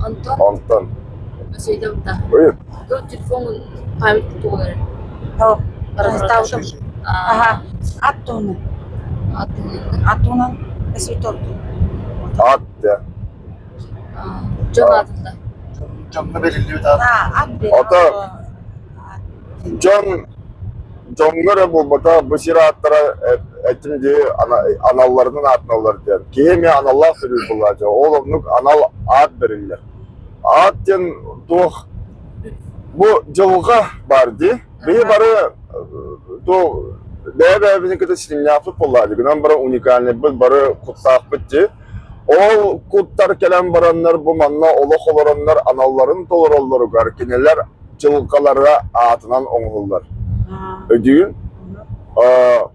Онтон Онтон Васильевна, Ой, телефон память тугу О, Ставтым. Аха, ат туһунан. Ат туһунан эсвиторду. Ат да. Дьон аатында. Дьоҥҥо бэриллибит аат. Ат Ата дьон дьоҥҥо эрэ буолбатах, бу сир ааттара этим дии аналларынан аатыналлар диэн. Киһи эмиэ аналлаах төрүүр буолааччы. Ол оннук анал аат бэриллэр. Аат диэн туох бу дьылҕа баар дии. Биһи бары туох бэйэ-бэйэбитин кытта ситимнээхпит буоллаҕа гынан баран уникальныйбыт бары куттаахпыт дии. Ол куттар кэлэн бараннар бу манна олох олороннор аналларын толороллоругар кинилэр дьылҕалара аатынан оҥоһуллар. Өйдүүгүн?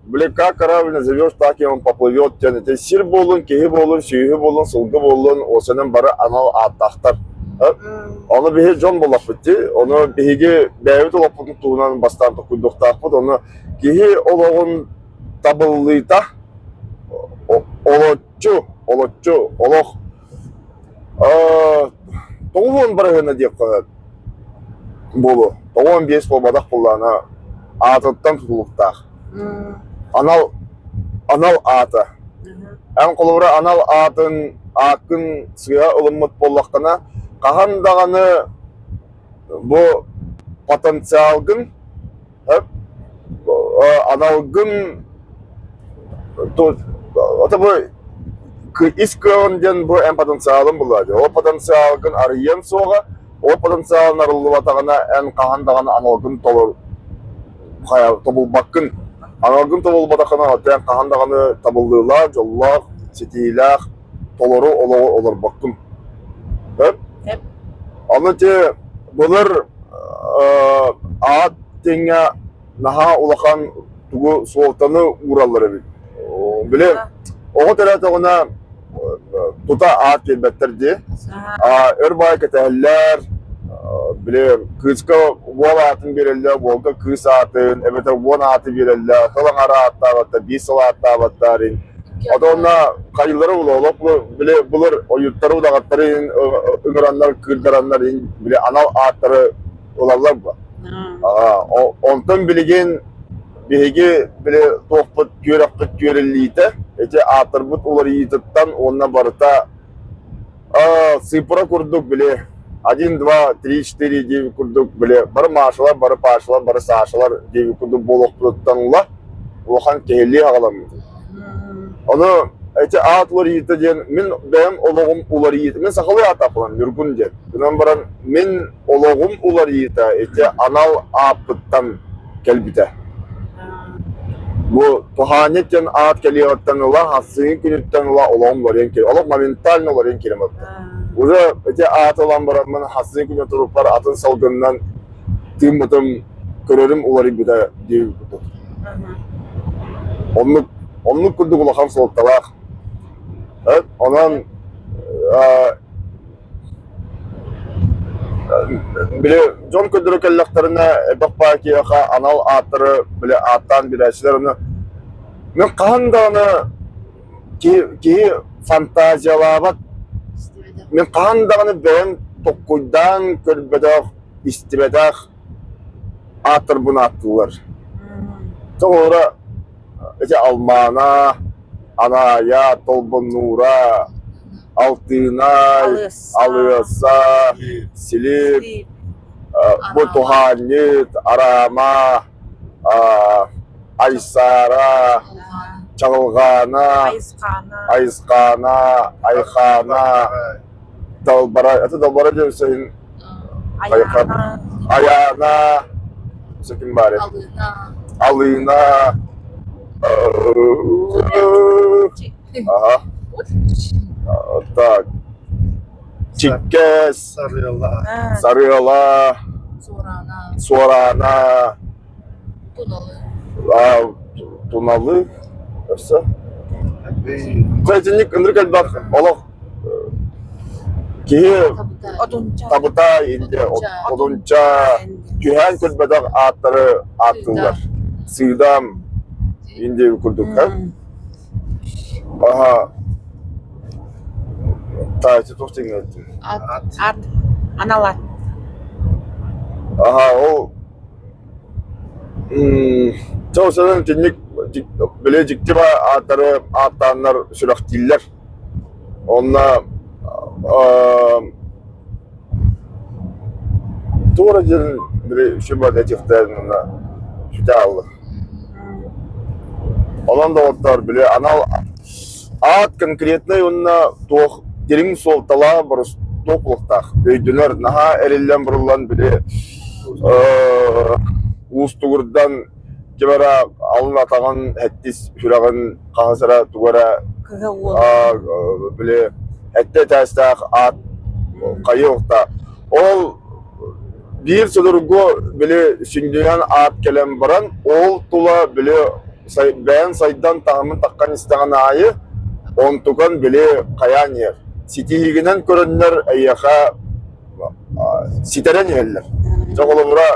Били как корабль назовешь, так и он поплывет диэн ити сир буоллун, киһи буоллун, сүөһү буоллун, сылгы буоллун, осенен бары анал ааттаахтар. Ону биһи дьон буоллахпыт дии. Ону биһиги бэйэбит олохпутун туһунан бастаан толкуйдуохтаахпыт. Ону киһи олоҕун табыллыыта олоччу, олоччу олох 90 бырыһыана диэххэ сөп буолуо. 95 буолбатах буоллаҕына аатыттан тутулуктаах. Анал анал аата. Эн холобура анал аатын ааккын сыыһа ылыммыт буоллаххына, хаһан даҕаны бу потенциалгын Аналгын ото бу ис кыаҕын диэн бу эн потенциалын булаа дии. Ол потенциалгын арыйыан суоҕа, ол потенциалын арыллыбатаҕына эн хаһан даҕаны аналгын толор хайа тобулбаккын. Аналгын тобулбатаххына оттон эн хаһан даҕаны табыллыылаах, дьоллоох, ситиилээх толору олоҕу олорбоккун. Сөп? Ону ити былыр аат тэҥҥэ наһаа улахан тугу суолтаны уураллар эбит. Били оҕо төрөөтөҕүнэ тута аат биэрбэттэр дии. Өр баай кэтэһэллэр, били кыыска уол аатын биэрэллэр, уолга кыыс аатын, эбэтэр уон ааты биэрэллэр, сыл аҥара ааттаабаттар, биир сыл ааттаабаттар. Отонно хайылары олох били былыр ойуттары удаҕаттары ыҥыраннар кыырдараннар били анал ааттары ылаллар бу. Онтон билигин биһиги били туохпут түөрэхпит түөрэллиитэ ити ааттарбыт уларыйыытыттан уонна барыта цифра курдук били один, два, три, четыре диэбит курдук били бары Машалар, бары Пашалар, бары Сашалар диэбит курдук буолуохпутуттан ыла улахан киһилии аҕаламмыт. Ону эти аат уларыйыыта диэн мин бэйэм олоҕум уларыйыыта мин сахалыы ааттаахпын Ньургун диэн. Гынан баран мин олоҕум уларыйыыта ити анал ааппыттан кэлбитэ. Бу Туһаанньыт диэн аат кэлиэҕиттэн ыла, хассыҥҥы күнүттэн ыла олоҕум уларыйан киирэ. Олох моментально уларыйан киирэн барбыта. Уже ити ааты ылан бараммын хассыҥҥы күнү турукпар атын салгынынан тыыммытым, көрөрүм уларыйбыта диэбит курдук. Оннук, оннук курдук улахан суолталаах. Онон Били дьон көрдөрө кэллэхтэринэ элбэх баай киһиэхэ анал ааттары били ааттаан билээччилэр ону мин хаһан даҕаны киһи, киһи фантазиялаабат мин хаһан даҕаны бэйэм толкуйдаан көрбөтөх, истибэтэх ааттарбын ааттыыллар. Тоҕо ити Алмаана, Анаайа, Толбоннуура, Алтыынай, Алыаса, Силип, бу Туһаанньыт, Араама, Айсаара, Чаҕылҕаана, Айысхаана, Айхаана, Далбара, это Далбара диэн иһин Айаана, ким баар Алыына, Ага. Так. Чиккэс, Сарыала. Сарыала, Суораана, Туналы, өссө. Итинник ынырык элбэх олох киһи табыта инде одунча түһээн көрбөтөх ааттары ааттыыллар. Сыыдам инде курдук. Аха. Таайчы туох диэҥҥэ Ат. Аат. Ат. Анал ат. Аха, ол Чэ, сэнэн итинник били дьикти ааттары ааттааннар сүрэхтииллэр. Онно туора диэн били сүбэ этиэхтэрин уонна сүтэ хаалла. Онон доҕоттоор, били анал аат конкретнай уонна туох дириҥ суолталаах боростуок буолуохтаах. Өйдөнөр, наһаа эриллэн-буруллан били уустугурдан ким эрэ алын атаҕын сэттис сүрэҕин хаһыс эрэ тугу эрэ Кыһыл уол. били сэттэ этээстээх аат хайыахта. Ол биир судургу били сүнньүнэн аат кэлэн баран, ол тула били бэйэн сайдан таһымын таххан истэҕин аайы, онтукан били хайаан иһэр. Ситиһиигинэн көрөннөр эйиэхэ ситэрэн иһэллэр. Дьэ холобура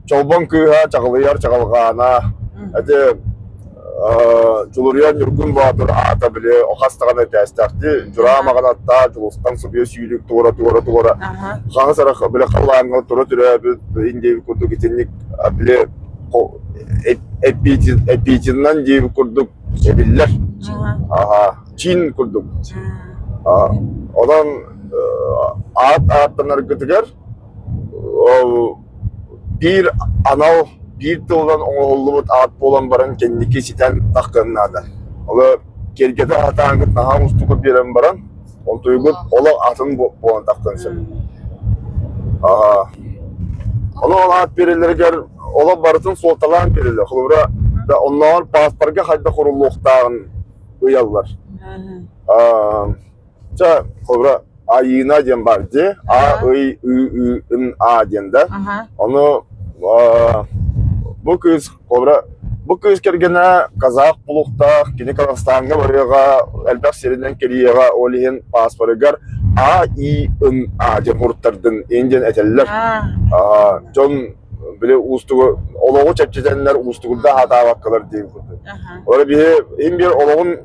Чолбон кыыһа чаҕылыйар чаҕылҕаана, ити Дьулуруйар Ньургун Боотур аата били хас даҕаны этээстээхтии Дьураа маҕанаттаа Дьулустан субуйа сүүрүк туора-туора-туора хаһыс эрэ били халлааҥҥа тура төрөөбүт индиэбит курдук итинник били эпитинан диэбит курдук эбиллэр. Аха, чин курдук. Онон аат ааттанаргытыгар ол биир анал биир тылынан оҥоһуллубут аат буолан баран кэнники ситэн таххыан наада. Оло киэргэтэ сатааҥҥыт наһаа уустугу биэрэн баран, онтуйгут олох атын буолан таххыан сөп. Аа ону ол аат биэрэллэригэр олох барытын суолталаан биэрэллэр. Холобура, оннооҕор пааспарга хайдах уруллуохтааҕын ыйаллар. Аа Чэ, холобура, Айыына диэн баар дии. А, Ый, Ы, Ы, Ын, А диэн да. Ону бу кыыс, холобура, бу кыыс кэргэнэ казах булуктаах, кини Казахстаҥҥа барыаҕа, элбэх сиринэн кэлиэҕэ, ол иһин пааспарыгар А, И, Ын, А диэн уруттардын ин диэн этэллэр. Дьон били уустугу олоҕу чэпчэтэннэр уустугурда сатаабаккалар диэн курдук. Олор биһи иһин биир олоҕун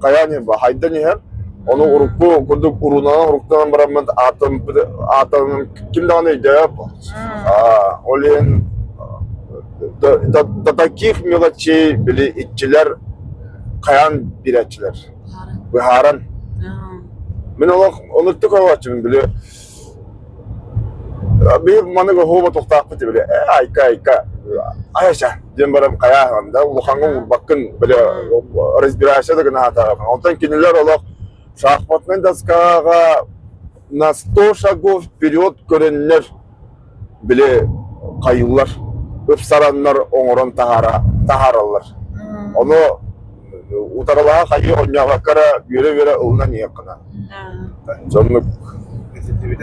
хайаан иһэр хайдан иһэр ону урукку курдук уруунанан уруктанан бараммыт ааттанан ким даҕаны өйдөөп ол иһин до таких мелочей били иччилэр хайаан биэрээччилэр быһааран мин олох онуттук оҕооччубун били Биир маннык оһуоба тохтоохпут били ээ айка айка айаша диэн баран хайааһын да улахаҥҥа уурбаккын били разбирайся да гына сатааҕын. Онтон кинилэр олох шахматнай доскаҕа на сто шагов вперед көрөннөр били хайыылар ыпсараннар оҥорон таһаара таһаараллар. Ону утарылаһа хайыы оонньообокко эрэ үөрэ-үөрэ ылынан иһиэххинэ. Соннук Этиллибит.